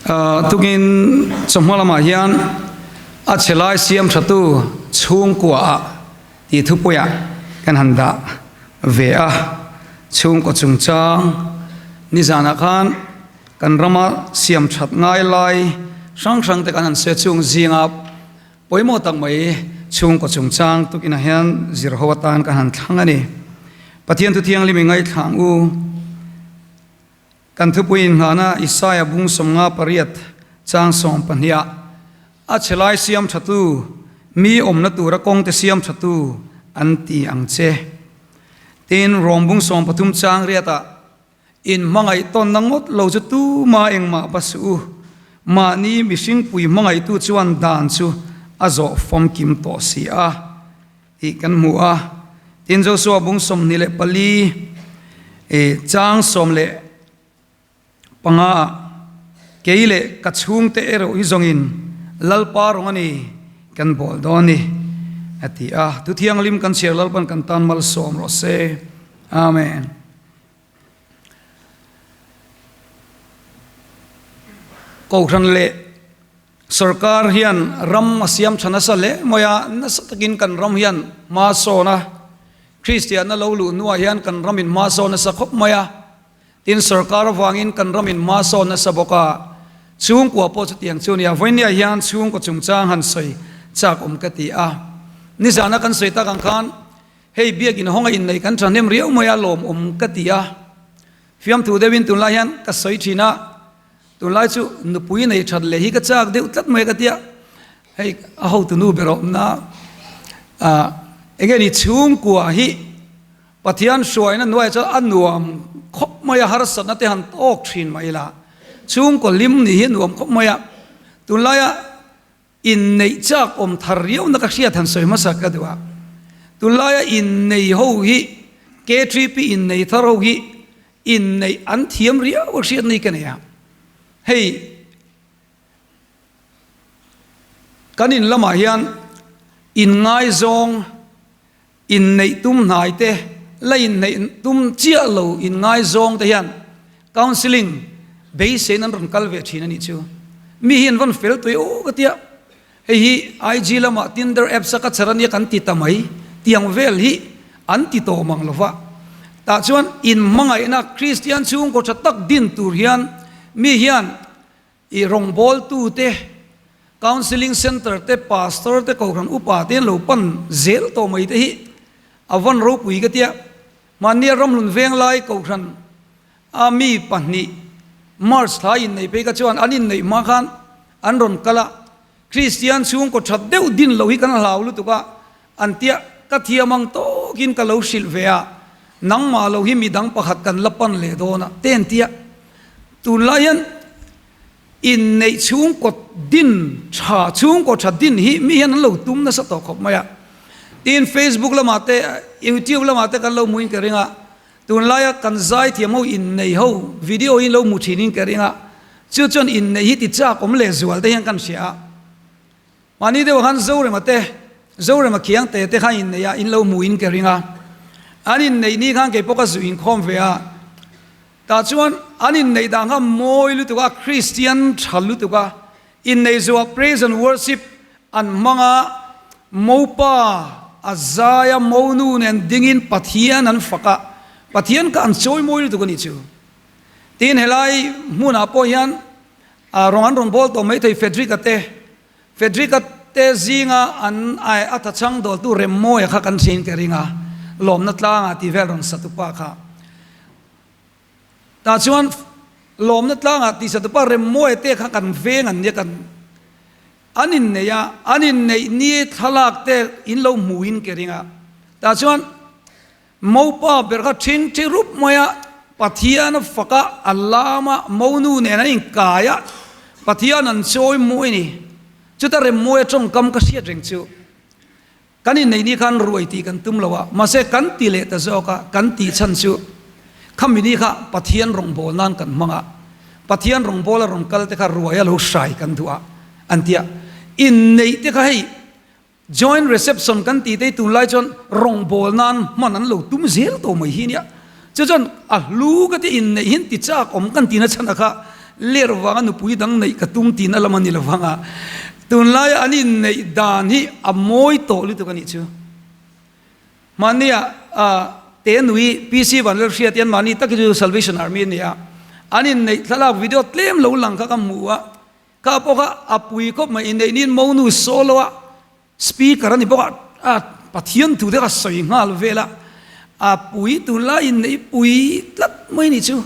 Tukin chawhma lamah hian a chhe lai siam thatu chhungkua ah tih thupuiah kan han dah ve a. Chhungkaw chungchang nizanah khan kan rama siam that ngai lai hrang hrang te kan han sawi a, chung zinga pawimawh tak mai chhungkaw chungchang tukinah hian zir ho atan kan han thlang a ni. Pathian thu thianghlim i ngaithla ang u. Kan thupui inngahna Isaia bung 58 chang 12 ah a chhe lai siam thatu, mi awmna tura kawngte siam thatu an ti ang che. Tin, Rom bung 13 chang riatah in hmangaih tawnna ngawt lo chu tuma engmah va suh u, mahni mihringpui hmangaihtu chuan dan chu a zawh famkim tawh si a. tih kan hmu a. Tin, Josua bung 24 i chang 15 ah, Kei leh ka chhungte erawh hi zawngin Lalpa rawng a ni kan bawl dawn ni, a ti a. Thu thianghlim kan chhiar Lalpan kan tan malsawm rawh se. Amen. Kohhran leh Sorkar hian ram a siam tha nasa hle mai a, nasa takin kan ram hian hma sawn a, Kristianna lo luh hnuah hian kan ramin hma sawn nasa khawp mai a, tin sorkar avangin kan ramin hma sawn nasa bawk a, chhungkua pawh chutiang chu a ni a, vawinia hian chhungkaw chungchang han sawi chak awm ka ti a, nizana kan sawi tak ang khan hei biakin hawnga inneih kan thahnem riau mai a lawmawm ka ti a, fiamthu deuhin tunlai hian ka sawi thin a. Tunlai chu nupui nei that leh hi ka chak deuh tlat mai ka tia, hei a hotu nu ber awmna ah enge ni chhungkua hi Pathian hruaina hnuaiah chuan a nuam khawp mai a, harsatna te han tawk thin mai ila chhungkaw hlim ni hi a nuam khawp mai a, tunlaia inneih chak awm thar riauna ka hriat han sawi hmasa ka duh a, tunlaia innei ho hi K3P innei thar ho hi Inneih an thiam riau a hriat ni ka nei a, hei kan in lamah hian inngaizawng inneih tum hnai te la inneih tum chiah lo inngaizawng te hian counselling beiseiin an rawn kal ve thin a nih chu. Mi hi an vawn fel tawih aw ka tia, hei hi IG lamah Tinder apps a ka chher a nia kan ti ta mai tiang vel hi an ti tawh mang lo va. Tah chuan inhmangaihna Kristian chhungkaw tha tak din tur hian mi hian i rawngbawltute, counselling centre te, pastor te, kohhran upa te an lo pan zel tawh mai te hi a van ropui ka tia. Mahnia ramhlun veng lai kohhran a mi pahnih March thla inneih phei kha chuan an inneih hma khan an rawn kal a, Kristian chhungkaw that deuh din lo hi kan hlau lutuk a, an tia ka thiam ang tawkin ka lo hrilh ve a, nangmah lo hi midang pakhat kan la pan leh dawn a te an tia. Tunlai hian inneih chhungkaw din tha chhungkaw tha din hi mi hian an lo tum nasa tawh khawp mai a, tin Facebook lamah te YouTube lamah te kan lo hmuin ka ring a, Tunlaia kan zaithiam ho innei ho video hi lo hmu thin in ka ring a, chu chuan innei hi ti chak awm leh zual te hian kan hria a. Mahni deuh ah khan Zorema te, Zorema khiang te te kha innei a in lo hmu in ka ring a. An inneih ni khan kei pawh ka zu inkhawm ve a. Tah chuan an inneih dan kha mawi lutuk a, Kristian tha lutuk a, innei zuah praise and worship An hmang a, Mopa a zai a, Monu nen dingin Pathian an fak a, Pathian kha an chawi mawi lutuk a nih chu. Tin, helai hmunah pawh hian rawn an rawn bawl tawh maithei Frederick-a te, Frederick-a te zinga an a thachhang dawltu Remmawia kha kan hriain ka ring a, lawmna tlangah tih vel rawn satupa kha. Tah chuan lawmna tlangah tih satupa Remmawia te kha kan veng an nia kan. An inneih a, an inneih ni thlalak te in lo hmuhin ke ring a. Tah chuan Mopa ber kha ṭhing ṭhi rup mai a, Pathian a fak a, a lam a, Monu nen an inkai a, Pathian an chawi mawi a ni. Chuta rem mawi a ṭawngkam ka hriat reng chu. Kan inneih ni khan ruai tih kan tum lo a, mahse kan ti leh ta zawk a, kan tih chhan chu khami ni kha Pathian rawngbâwl nan kan hmang a, Pathian rawngbâwl a rawn kal te kha ruai a lo hrai kan duh a, an ti a. Inneih te kha hei joint reception kan tih te hi tunlai chuan rawngbâwl nan hman an lo tum zel tawh mai hi nia. Chu chuan a hlu ka ti inneih hin ti chak awm kan tihna chhan a kha Ler vanga nupui dang neih ka tum tihna lam a ni lo vang a, tunlaia an inneih dan hi a mawi tawh lutuk a nih chu. Mahnia te nui PC Vanlalhriat hian mahni tak hi chu Salvation Army a ni a, an inneih thlalak video tlem lo lang kha ka hmu a, kha pawh kha a pui khawp mai, inneih niin monu solo a Speaker a ni bawk a, a Pathian thu te kha sawi nghal vel a, a pui tunlai in neih pui tlat mai ni chu.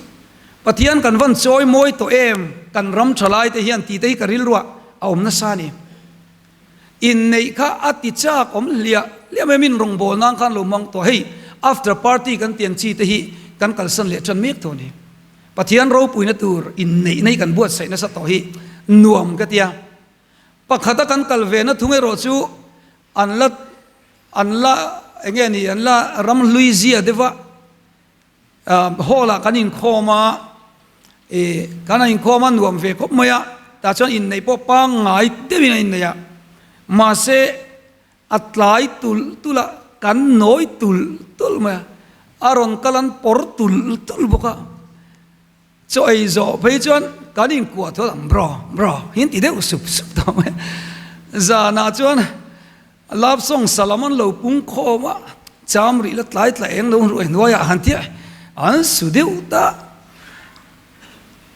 Pathian kan van chawi mawi tawh em, kan ram tha lai te hian tih te hi ka rilruah a awm nasa a ni. Inneih kha a ti chak awm hliah hliah mai a, min rawngbâwl nan khan lo hmang tawh hei after party kan tih ang chi te hi kan kalsan leh tan mek tawh a ni. Pathian ropuina tur inneihna hi kan buatsaih nasa tawh hi nuam ka tia. Pakhata kan kal ve na thung erawh chu an la an la eng nge ni an la ram hlui zia deuh a, hall ah kan inkhawm a, ih kan han inkhawm a nuam ve khawp mai a, tah chuan inneih pawh pangngai deuhin a inneih a, mahse a tlai tulh tulh a, kan nawi tulh tulh mai a, a rawn kal an pawr tulh tulh bawk a. Chaw ei zawh phei chuan kan inkuah tho ang bro bro hi an ti deuh sup sup tawh mai. Zanah chuan love song salam an lo pung khawm a, cham rih la tlai tla eng lo ruai hnuaiah han tia an su deuh ta.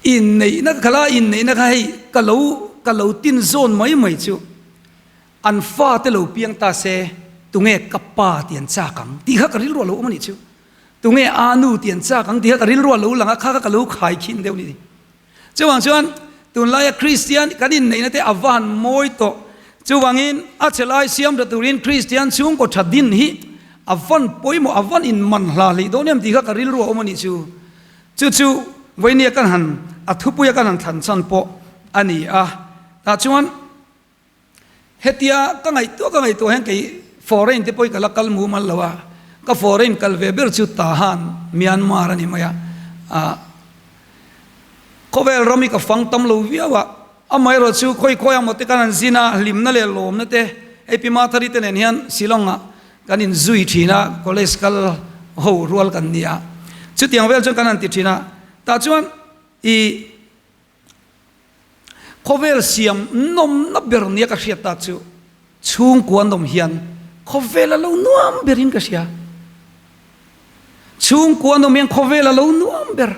Inneihna kha la inneihna kha hei ka lo ka lo tin zawn mai mai chu an fate lo piang ta se tunge ka pa ti an chak ang tih kha ka rilru a lo awm a nih chu. Tunge a nu tih an chak ang tih kha ka rilru a lo lang a, kha kha ka lo khai khin deuh ni. Chuvang chuan tunlaia Kristian kan inneihna te a va han mawi tawh. Chuvangin a chhe lai siam tha turin Kristian chhungkaw tha din hi a van pawimawh, a van inman hla hlih dawn em tih kha ka rilru a awm a nih chu. Chu chu Vainia kan han a thupuia kan han thlan chhan pawh a ni a. Tah chuan. Hetia ka ngaihtuah ka ngaihtuah hian kei foreign te pawh hi ka la kal mumal lo a, ka foreign kal ve ber chu Tahan, Myanmar a ni mai a, ah khawvel ram hi ka fang tam lo viau a, amaherawh chu khawi khawi ang maw te kan han zin a, hlimna leh lawmna te hei Pi Mathari te nen hian Shillong ah kan inzui thin a, college kal ho rual kan ni a, chutiang vel chuan kan han ti thin a, tah chuan ih. Khawvel siam nawmna ber nia ka hriat tak chu chhungkua nawm hian khawvel a lo nuam berin ka hria. Chhungkua nawm hian khawvel a lo nuam ber.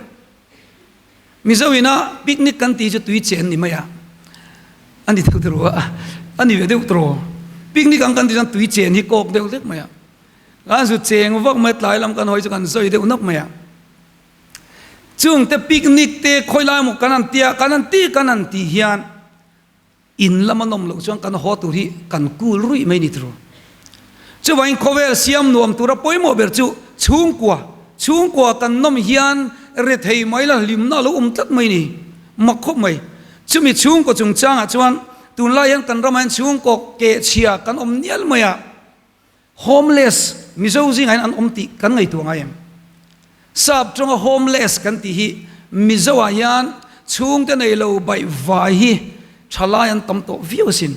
Mizo ina picnic kan tih chu tui chen ni mai a, a ni deuh tawh a, a ni ve deuh tawh. Picnic ang kan tih chuan tui chen hi kawk deuh hlek mai a. Kan zu cheng vak mai tlai lam kan hawi chu kan zawi deuh nawk mai a. Chung te picnic te khawi lai maw kan han tia, kan han ti kan han tih hian in lama nawm loh chuan kan haw tur hi kan kul ruih mai ni tiraw. Chuvangin khawvel siam nuam tura pawimawh ber chu chhungkua, chhungkua kan nawm hian rethei mai la hlimna a lo awm tlat mai ni, mak khawp mai. Chumi chhungkaw chungchangah chuan tunlai hian kan ramah hian chhungkaw kehchhia kan awm nial mai a. Homeless Mizo zingah hian an awm tih kan ngaihtuah ngai em? Sap tawnga homeless kan tih hi Mizo ah hian chhungte nei lo baih vai hi thalai an tam tawh viau asin.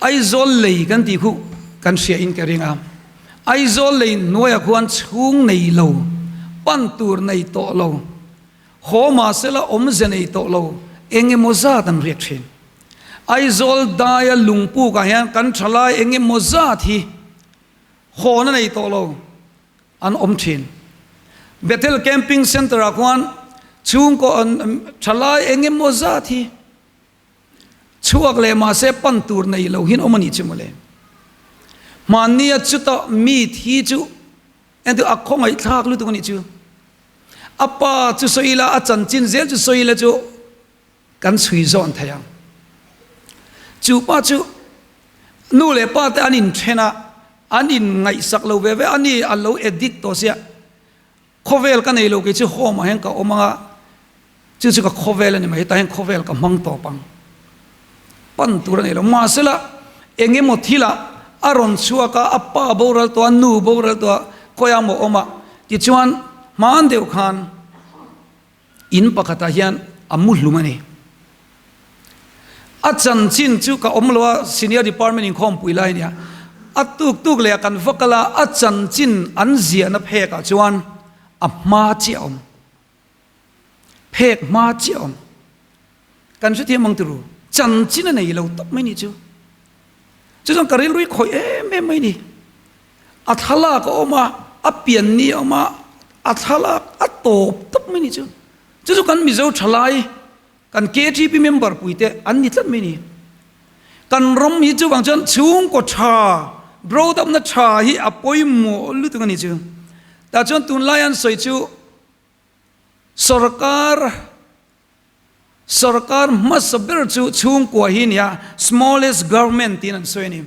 Aizawl lei kan tih khu kan hria in ka ring a, Aizawl lei hnuaiah khuan chhung nei lo, pan tur nei tawh lo, haw mahsela awmze nei tawh lo eng emaw zat an riak thin. Aizawl daia lungpukah hian kan thalai eng emaw zat hi hawn a nei tawh lo an awm thin. Bethel Camping Centre ah khuan chhungkaw thalai eng emaw zat hi chhuak leh mahse pan tur nei lo hian awm a nih chu mawle. Hmannia chuta mi thi chu entir a khawngaihthlak lutuk a nih chu. A pa chu sawi ila a chanchin zel chu sawi ila chu Kan chhui zawn thei ang. Chu pa chu nu leh pa te an inthen a, an inngaihsak lo ve ve a ni, a lo addict tawh sia. Khawvel ka nei lo kei chu home ah hian ka awm ang a, chu chu ka khawvel a ni mai, hetah hian khawvel ka hmang tawp ang. Pan tur a nei lo. Mahsela eng emaw thilah a rawn chhuak a, a pa boral tawh a, nu boral tawh a, khawiah maw awm a, tichuan hmaan deuh khan, In pakhatah hian a mu hlum a ni. A chanchin chu ka awm lo a, Senior Department inkhawmpui lai a nia. A tuk tuk leh a kan va kal a, a chanchin an ziahna phekah chuan a hma chiah a awm. Phek hma chiah awm. Kan hrethiam ang turu. Chanchin a nei lo tawp mai nih chu. Chu chuan ka rilru hi khawih em em mai ni. A thlalak a awm a, a pian ni a awm a, a thlalak a tawp tawp mai nih chu. Chu chu kan Mizo thalai, kan KTP member puite an ni tlat mai ni. Kan ram hi chuvang chuan chhungkaw tha, brodapna tha hi a pawimawh lutuk a ni chu. Tah chuan tunlai an sawi chu Sorkar sorkar hmasa ber chu chhungkua hi nia smallest government tiin an sawi a ni.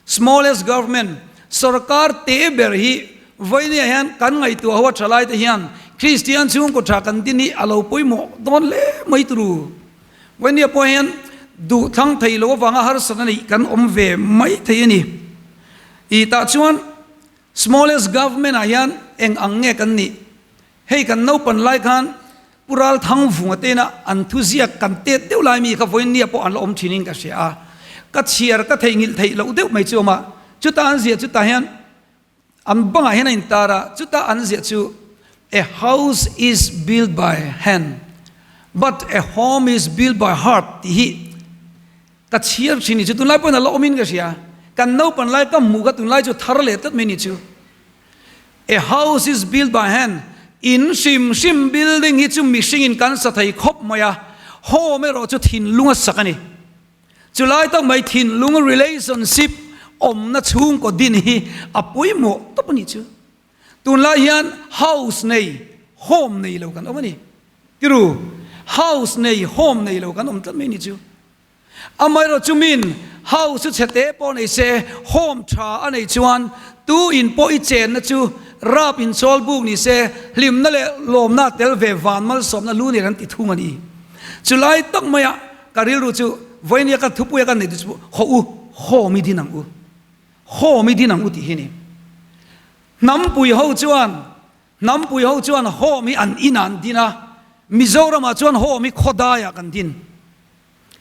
Smallest government, sorkar te ber hi vawinia hian kan ngaihtuah ho a tha lai te hian Kristian chhungkaw tha kan din hi a lo pawimawh dawn hle mai turu. Vawinia pawh hian duh thlang thei lo avanga harsatna neih kan awm ve mai thei a ni. I tah chuan Smallest government ah hian eng ang nge kan nih? Hei kan naupan lai khan Pu Ralthangvunga tena an thuziak kan tet deuh lai mi kha vawiin nia pawh an la awm thin in ka hria a. Ka chhiar ka theihnghilh theih loh deuh mai chu awm a. Chuta an ziah chutah hian an bangah hian a intar a, chuta an ziah chu A house is built by hand but a home is built by heart tih hi Ka chhiar thin ni chu tunlai pawhin a la awmin ka hria. Kan naupan lai ka hmuh kha tunlai chu thar leh tlat mai ni chu. A house is built by hand, in hrim hrim building hi chu mihringin kan sa thei khawp mai a, home erawh chu thinlung a sak a ni. Chulai tak mai thinlung relationship awmna chhungkaw din hi a pawimawh tawp a ni chu. Tunlai hian house nei, home nei lo kan awm a ni. Tiru, house nei, home nei lo kan awm tlat mai ni chu. Amaherawh chu min house chu chhete pawh nei se, home tha a nei chuan tu in pawh i chenna chu rap inchawl buk ni se, hlimna leh lawmna tel ve van malsawmna lu nen an ti thung a ni. Chulai tak maia ka rilru chu vawinia ka thupuia ka neih chu haw u, home i din ang u, home i din ang u tih hi a ni. Hnampui ho chuan Hnampui ho chuan home hi an inah an din a, Mizoramah chuan home hi khawdaiah kan din.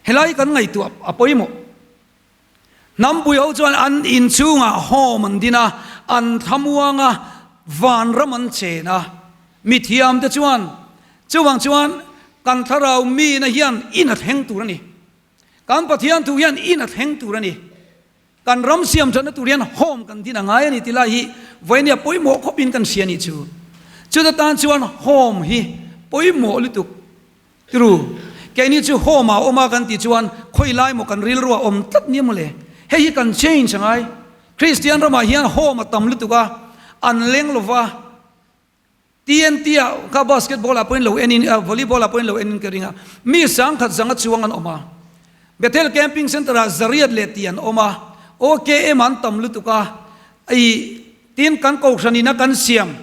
Helai hi kan ngaihtuah a pawimawh. Hnampui ho chuan an inchhungah home an din a, an thlamuang a, vanram an chen a. Mithiamte chuan chuvang chuan kan thlarau mina hian in a thleng tur a ni. Kan Pathian thu hian in a thleng tur a ni. Kan ram siam thatna tur hian home kan din a ngai a ni ti lai hi vawinia pawimawh khawpin kan hria a nih chu. Chuta tan chuan home hi pawimawh lutuk turu. Keini chu home ah awm a kan tih chuan khawi lai maw kan rilru ah awm tlat nia mawle. Hei hi kan change a ngai. Kristian ramah hian home a tam lutuk a, an leng lova. TNT ah kha basketball ah pawhin lo en in volleyball ah pawhin lo en in ka ring a, mi sangkhat zanga chuang an awm a, Bethel Camping Centre ah zariat leh tih an awm a, OKM an tam lutuk a, i tin kan kohhran in a kan siam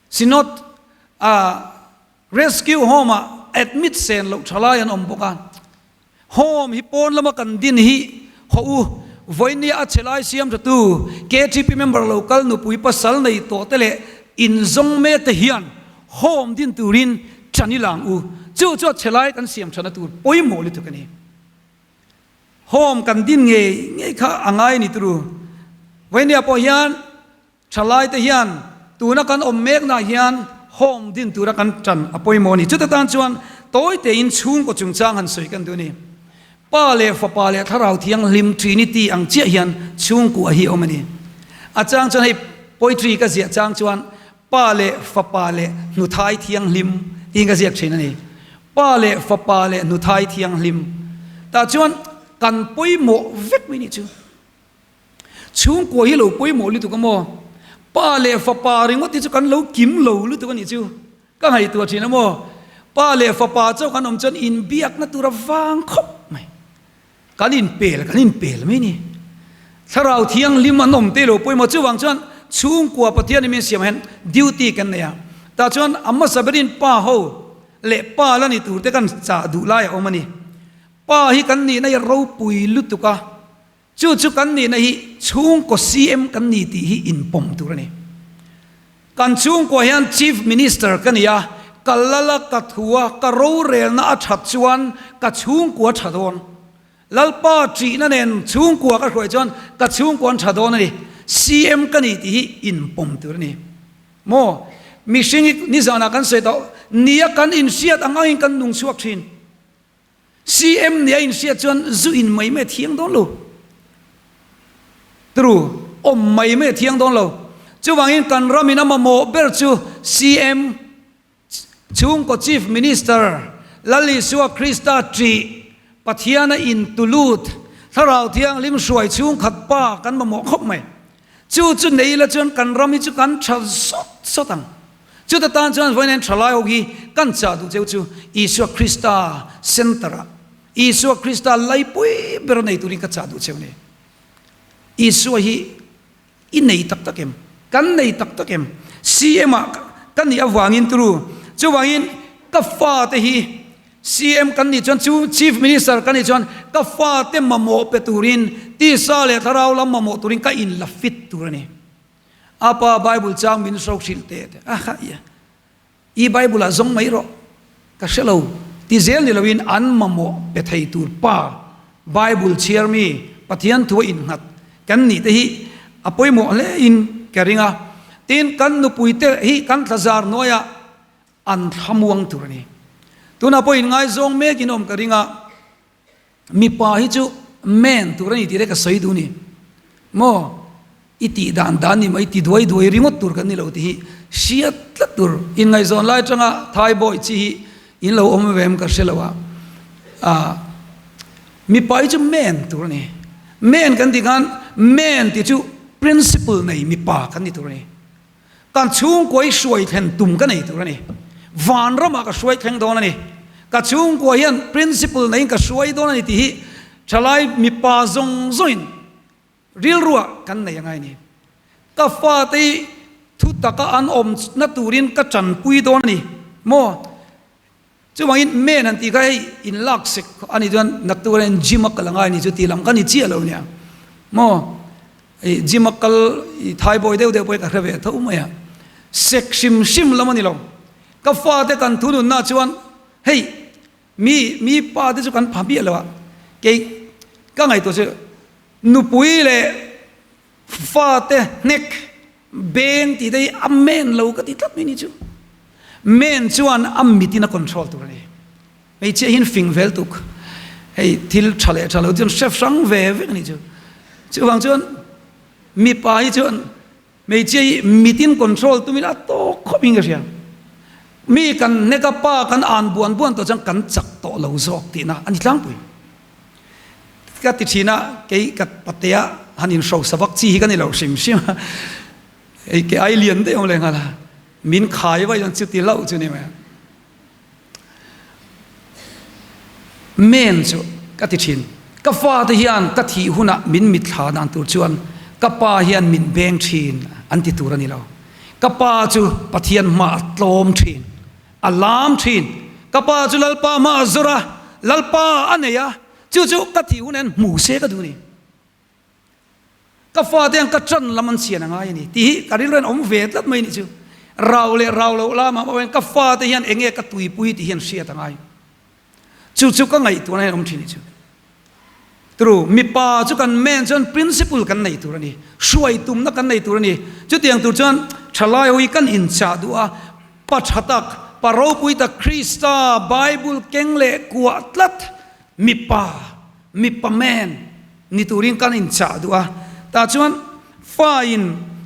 Synod ah Rescue Home ah admit sen loh thalai an awm bawk a. Home hi pawn lama kan din hi haw u, vawinia a che lai siam thatu KTP member lo kal nupui pasal nei tawh te leh inzawng mek te hian home din turin ṭan i lang u, chu chu a che lai kan siam ṭhana tur pawimawh lutuk a ni. Home kan din ngei ngei kha a ngai a ni turu. Vawinia pawh hian Thalaite hian tuna kan awm meknaah hian home din tura kan tan a pawimawh a ni. Chuta tan chuan tawi tein chhungkaw chungchang han sawi kan duh a ni. Pa leh Fapa leh Thlarau Thianghlim Trinity ang chiah hian chhungkua hi a awm a ni. A chang chuan hei poetry ka ziah chang chuan Pa leh Fapa leh Hnuthai Thianghlim tiin ka ziak thin a ni. Pa leh Fapa leh Hnuthai Thianghlim tah chuan kan pawimawh vek mai nih chu. Chhungkua hi lo pawimawh lutuk a maw? Pa leh fapa ringawt hi chu kan lo kim lo lutuk a nih chu. Ka ngaihtuah thin a maw? Pa leh fapa chauh kan awm chuan inbiakna tur a vang khawp mai. Kan inpel kan inpel mai ni. Thlarau thianghlim an awm te lo pawimawh chuvang chuan chhungkua Pathian in min siam hian duty kan nei a. Tah chuan a hmasa berin pa ho leh pa la ni tur te kan chah duh lai a awm a ni. Pa hi kan nihna hi a ropui lutuk a. Chu chu kan nihna hi chhungkaw CM kan ni tih hi inpawm tur a ni. Kan chhungkua hian Chief Minister ka ni a, ka lal a, ka thu a, ka rorelna a that chuan ka chhungkua tha dawn. Lalpa ṭihna nen chhungkua ka hruai chuan ka chhungkua an tha dawn a ni. CM ka ni tih hi inpawm tur a ni. Maw? Mihring hi nizanah kan sawi tawh. Nia kan inhriat ang angin kan nung chhuak thin. CM nia inhriat chuan zu in mai mai a thiang dawn lo. Tru, awm mai mai a thiang dawn lo. Chuvangin kan ramin a mamawh ber chu CM Chhungkaw Chief Minister Lal Isua Krista ṭih Pathiana intulut Thlarau Thianghlim hruai chhungkhat pa kan mamawh khawp mai. Chu chu nei ila chuan kan ram hi chu kan ṭha sawt sawt ang. Chuta tan chuan vawiin ṭha lai ho hi kan chah duh cheu chu Isua Krista center ah Isua Krista laipui ber nei turin ka chah duh cheu ni. Isua hi I nei tak tak em? Kan nei tak tak em? CM ah ka nih avangin turu. Chuvangin ka fate hi CM kan nih chuan chu Chief Minister ka nih chuan ka fate mamawh pe turin tisa leh thlarau lam mamawh turin ka inla fit tur a ni. A pa Bible chang min hro hrilh teh teh a kha ia. I Bible ah zawng mai rawh, ka hre lo ti zel ni loin an mamawh pe thei tur pa Bible chhiar mi Pathian thu a innghat kan nih te hi a pawimawh hle in ka ring a. Tin, kan nupui te hi kan thlazar hnuaiah an thlamuang tur a ni. Tunah pawh inngaizawng mek in awm ka ring a. Mipa hi chu men tur a ni tih te ka sawi duh ni. Maw? I tih dan dan ni mai ti duai duai ringawt tur kan ni lo tih hi hriat tlat tur. Inngaihzawn lai atanga Thai bawi chi hi in lo awm ve em ka hre lo a. Ah, mipa hi chu men tur a ni. Men kan tih khan men tih chu principle nei mipa kan ni tur a ni. Kan chhungkua hi hruai thlen tum ka nei tur a ni. Vanramah ka hruai thleng dawn a ni. Ka chhungkua hian principle neiin ka hruai dawn a ni tih hi thalai mipa zawng zawngin rilruah kan nei angai a ni. Ka fate hi thu taka an awmna turin ka tanpui dawn a ni maw? Chuvangin men han tih kha hei in lak sek a nih chuan naktuk atangin gym a kal angai a ni chu tih lam kha ni chiah lo nia maw i gym a kal i thaibawi deuh deuh pawh hi ka hre ve tho mai a sek hrim hrim lam a ni lo ka fate kan thununna chuan hei mi mi pa te chu kan pha miah lo a kei ka ngaihtuah chu nupui leh Fate hnek beng tih te hi a men lo ka ti tlat mai ni chu. Men chuan a mitin a control tur a ni. Hmeichhia hian fing vel tuk hei thil tha leh tha lo chuan hre hrang ve vek a ni chu. Chuvang chuan mipa hi chuan hmeichhia hi mitin control tumin a tawk khawp in ka hria. Mi kan hnek a pa kan an buan buan tawh chuan kan chak tawh lo zawk tihna a ni tlangpui. Ka ti thin a, kei ka patea han inhrosa vak chi hi ka ni lo hrim hrim a, hei ke ai lian daih awm leh nghal a, min khai vaih chuan chuti hlauh chu ni mai a. Men chu ka ti thin, ka fate hian ka thih hunah min mitthla dan tur chuan ka pa hian min beng thin an ti tur a ni lo. Ka pa chu Pathian hmaah a tlawm thin. A lam thin. Ka pa chu Lalpa hma a zawr a, Lalpa a nei a, chu chu ka thih hun hian hmu se ka duh a ni. Ka fate hian ka tan lam an chhian a ngai a ni tih hi ka rilru hian awm ve tlat mai a nih chu. Rau leh rau loh lamah pawh hian ka fate hian eng nge ka tuipui tih hian hriat a ngai. Chu chu ka ngaihtuahna hian awm thin a nih chu. Tru, mipa chu kan men chuan principle kan nei tur a ni, hruai tumna kan nei tur a ni. Chutiang tur chuan thalai ho hi kan inchah duh a, pa tha tak, pa ropui tak Krista Bible keng leh kuah tlat mipa, mipa men ni turin kan inchah duh a. Tah chuan fa in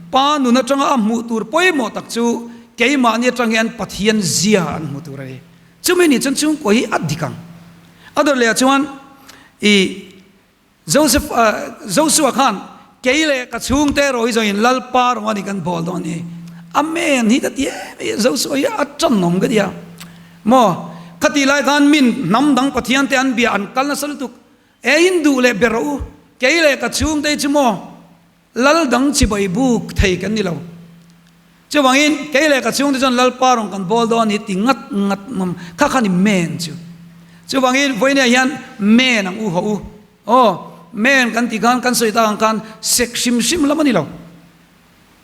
pa nun atanga a hmuh tur pawimawh tak chu keimahni atang hian Pathian zia an hmu tur a ni. Chumi nih chuan chhungkua hi a dik ang. A dawt leh ah chuan i Joseph Joshua khan kei leh ka chhungte erawh hi zawngin Lalpa rawng a ni kan bawl dawn a ni. Amen hi ka ti em em Joshua hi a tanawm ka ti a. Maw khatih lai khan min hnam dang Pathian te an bia an kal nasa lutuk. E in duh leh ber rawh u. Kei leh ka chhungte hi chu maw Lal dang chibai buk thei kan ni lo. Chuvangin kei leh ka chhungte chuan Lalpa rawn kan bawl dawn hi ti ngat ngat ngam kha kha ni men chu. Chuvangin vawinia hian men ang u haw u. Aw, men kan tih khan kan sawi tak ang khan sek hrim hrim lam a ni lo.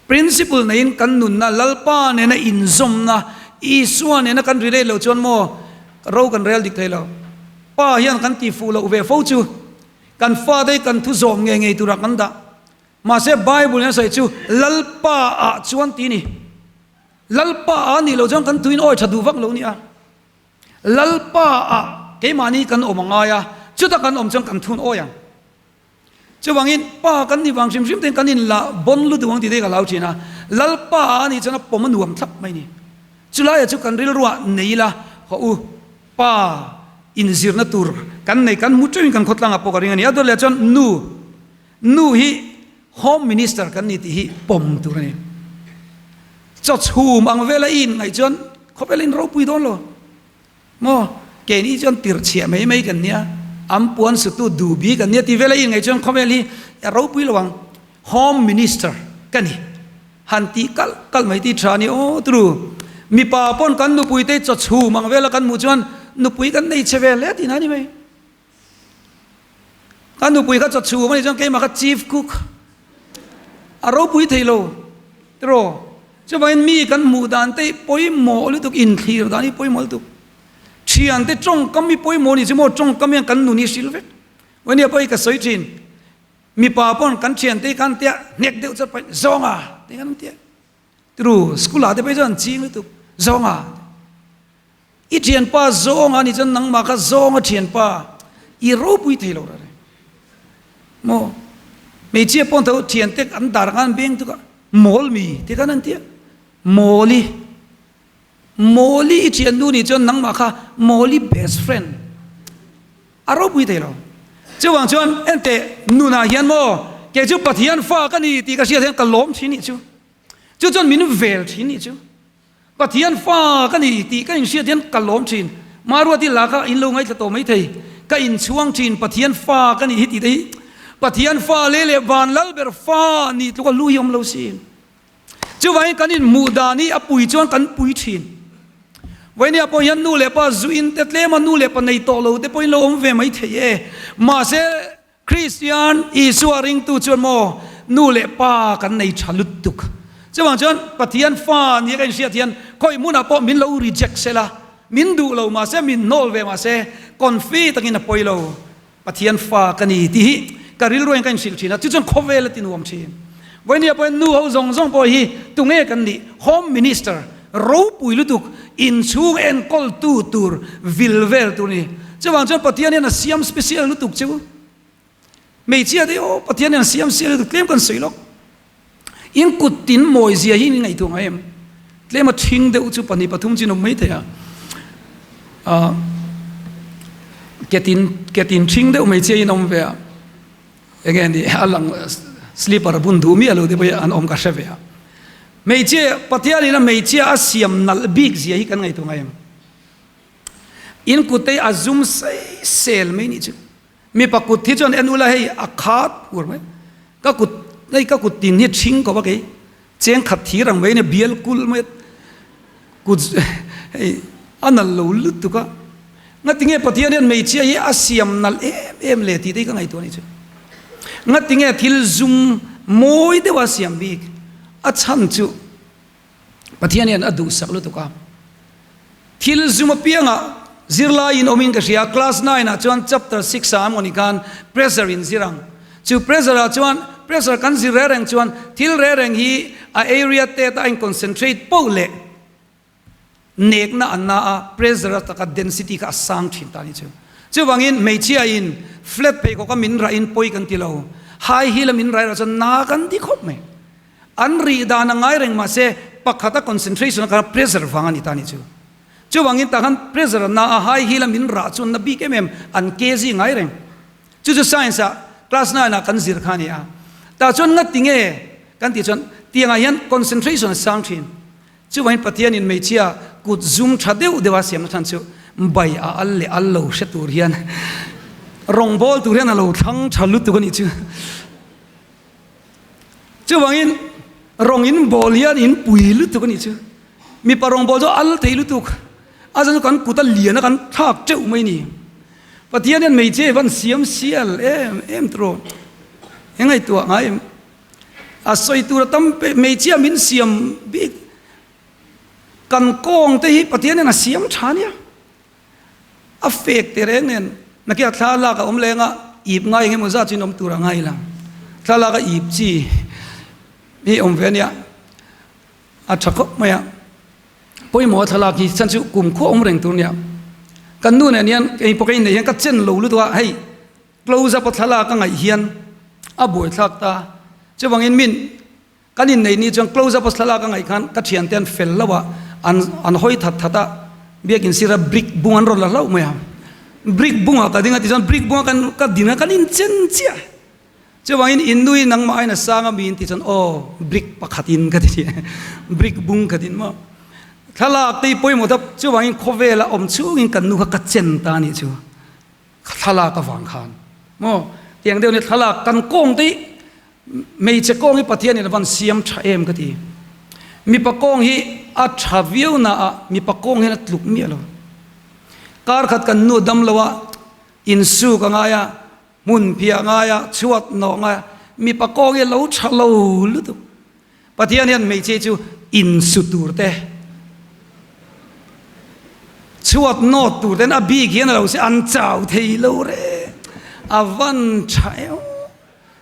Principle neiin kan nunna Lalpa nena inzawmna, Isua nena kan relate loh chuan maw ro kan rel dik thei lo. Pa hian kan tihfuh loh ve fo chu. Kan fate hi kan thu zawm ngei ngei turah kan dah. Mahse Bible in a sawi chu Lalpa ah chuan ti ni. Lalpa a nih loh chuan kan tuin awi tha duh vak lo nia. Lalpa ah keimahni kan awm a ngai a, chuta kan awm chuan kan thun awi ang. Chuvangin pa kan nih vang hrim hrim ten kan inla bon lutuk ang tih te hi ka hlau thin a, Lalpa ah a nih chuan a pawm a nuam thlap mai ni. Chulaia chu kan rilruah nei ila, haw u, pa inzirna tur kan nei kan hmu teuhin kan khawtlangah pawh ka ring a ni. A dawt leh chuan nu, nu hi Home Minister kan ni tih hi pawm tur a ni. Chaw chhum ang vela i inngaih chuan khawvel in ropui dawn lo. Maw? Keini chuan tirh chhiah mai mai kan nia, an puan sutu duh bik an nia tih vela i inngaih chuan khawvel hi a ropui lo ang. Home Minister ka ni. Han tih kalh kalh mai tih tha a ni aw turu. Mipa pawn kan nupui te chaw chhum ang vela kan hmuh chuan nupui kan nei che ve hle tihna a ni mai. Ka nupui kha chaw chhum a nih chuan keimah kha chief cook a ropui thei lo tiraw. Chuvangin mi kan hmuh dan te hi pawimawh lutuk, inthlir dan hi pawimawh lutuk. Thiante tawngkam hi pawimawh a nih chu maw, tawngkam hian kan nun hi hrilh vek. Vawnia pawh hi ka sawi thin, mipa pawn kan thiante hi khan tia hnek deuh chat pahin zawnga ti khan an tia. Tiraw, school ah te pawh hi chuan an ching lutuk, zawnga. I thianpa zawng a nih chuan nangmah kha zawng a thianpa i ropui thei lo reng. Maw? Hmeichhia pawn tho thiante an dar khan an beng tuk a, mawl mi ti khan an ti a, mawli, mawli i thiannu nih chuan nangmah kha mawli best friend a ropui thei lo. Chuvang chuan enteh nunah hian maw kei chu Pathian fa ka ni tih ka hriat hian ka lawm thin nih chu, chu chuan min vel thin nih chu. Pathian fa ka ni tih ka inhriat hian ka lawm thin. Maruati la kha in lo ngaithla tawh mai thei. Ka inchhuang thin Pathian fa ka nih hi tih te hi Pathian fa leh leh van lal ber fa nih tluka lu hi awm lo si. Chuvangin kan inhmuh dan hi a pui chuan kan pui thin. Vawinia pawh hian nu leh pa zu in te tlema nu leh pa nei tawh lo te pawhin lo awm ve mai thei e. Mahse Kristian Isua ringtu chuan maw nu leh pa kan nei tha lutuk. Chuvang chuan Pathian fa nia ka inhriat hian khawi hmunah pawh min lo reject sela, min duh lo mahse, min hnawl ve mahse confi takin a pawi lo. Pathian fa ka ni tih hi ka rilruain ka inhrilh thin a, chu chuan khawvel a ti nuam thin. Vawinia pawhin nu ho zawng zawng pawh hi tunge kan nih? Home Minister ropui lutuk inchhung enkawltu tur vil vel tur ni. Chuvang chuan Pathian hian a siam special lutuk chu. Hmeichhia te aw Pathian hian a siam sial lutuk tlem kan sawi lawk. In kut tin mawi zia hi in ngaihtuah ngai em? Tlem a thing deuh chu pahnih pathum chin awm mai thei a. Ah ketin ketin thing deuh hmeichhia in awm ve a. Enge ni a lang slipper bun duh miah lo te pawh hi an awm ka hre ve a. Hmeichhia Pathian in a hmeichhia a siam nalh bik zia hi kan ngaihtuah ngai em? In kut te hi a zum sei sel mai nih chu. Mipa kut hi chuan en ula hei a khat ur mai. Ka kut hei ka kut tin hi ṭhing khawp a kei. Cheng khat thir ang mai nia bial kul mai kut hei a nalh lo lutuk a. Ngatinge Pathian hian hmeichhia hi a siam nalh em em le tih te hi ka ngaihtuah a nih chu. Ngatinge thil zum mawi deuha siam bik a chhan chu Pathian hian a duhsak lutuk a. Thil zum apiangah zirlaiin awmin ka hria, class nine ah chuan chapter six ah amawni khan pressure in zir ang. Chu pressure ah chuan pressure kan zir reng reng chuan thil reng reng hi a area tet a in concentrate poh leh nekna an na a, pressure a taka density kha a sang thin ta ni chu. Chuvangin hmeichhia in flat pheikhawk a min rah in pawi kan ti lo, high heel a min rah erawh chuan na kan ti khawp mai. An rih dan a ngai reng mahse pakhat a concentration a khan pressure vang a ni ta ni chu. Chuvangin tah khan pressure a na a high heel a min rah chu na bik em em an kg ngai reng. Chu chu science ah class nine ah kan zir kha a ni a. Tah chuan ngati nge kan tih chuan tiangah hian concentration a sang thin. Chuvangin Pathianin hmeichhia kut zum tha deuh deuh a siamna chhan chu bai a al leh al lo hre tur hian rawngbawl tur hian a lo thlang tha lutuk a nih chu. Chuvangin rawng in bawl hian in pui lutuk a nih chu. Mipa rawng bawl chu al thei lutuk. A zan chu kan kut a lian a kan thlak teuh mai ni. Pathian hian hmeichhia hi van siam sial em em tawh. Eng ngaihtuah ngai em? A sawi tur a tam pek hmeichhia min siam bik. Kan kawng te hi Pathian hian a siam tha nia. A fek te reng nen nakin a thla lak a awm leng a, ip ngai eng emaw zat chu in awm tur a ngai lang. Thla lak a ip chi hi awm ve a nia, a tha khawp mai a. Pawimawh a thlalak hi chhan chu kumkhua awm reng tur nia. Kan nu nen hian kei pawh ka inneih hian ka chen lo lutuk a, hei close up a thlalak a ngaih hian a buaithlak ta. Chuvangin min kan inneih ni chuan close up a thlalak a ngaih khan ka thiante an fel lo a, an an hawi that that a, biakin sira brick bung an rawn la hlauh mai a. Brick bungah ka ding a tichuan brick bunga kan ka din a kan inchen chiah. Chuvangin in nui nangmah aiin a sang a mi in ti chuan aw brick pakhatin ka ti brick bung khatin maw thlalak te hi pawimawh ta chuvangin khawvela awm chhungin kan nu kha ka chen ta anih chu thlalak avang khan maw tiang deuh ni thlalak kan kawng te hi hmeichhe kawng hi Pathianin a van siam tha em ka ti mipa kawng hi a tha viau na ah mipa kawng hian a tluk miah lo kar khat kan nu dam lo a insuk a ngai a Hmun phiah ngaia chhuat nawh ngaia mipa kawng hi lo tha lo lutuk. Pathian hian hmeichhia chu insu tur te, chhuat nawt tur ten a bik hian a lo se an chau thei lo re a van tha eo.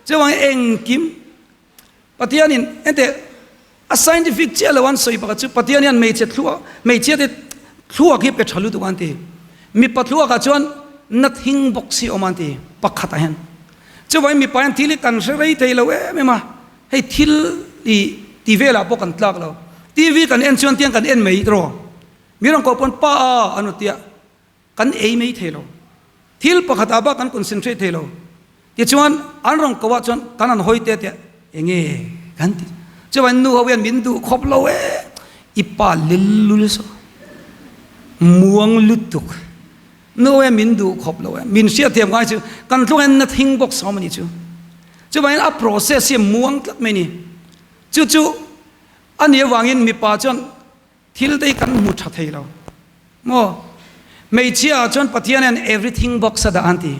Chuvangin engkim Pathianin enteh a scientific chiah lo an sawi pakhat chu Pathian hian hmeichhe thluak hmeichhia te thluak hi pe tha lutuk an ti. Mipa thluakah chuan na thing bawk si awm an ti pakhatah hian. Chuvangin mipa hian thil hi kan hre rei thei lo em em a, hei thil i ti velah pawh kan tlak lo. TV kan en chuan tiang kan en mai tiraw? Mi rawn koh pawn pa a an rawn ti a. Kan ei mai thei lo. Thil pakhat ah bak kan concentrate thei lo. Tichuan an rawn ko ah chuan kan han hawi te te enge kan ti. Chuan nu ho hian min duh khawp lo e. I pa lel lul saw. Muang lutuk. Nu ho hian min duh khawp lo e. Min hriat thiam ngai chu kan thlung hian na thing bawk sawm a ni chu. Chuvangin a process hi a muang tlat mai ni. Chu chu a nih avangin mipa chuan Thil te hi kan hmu tha thei lo maw? Hmeichhia ah chuan Pathian hian everything box a dah an ti.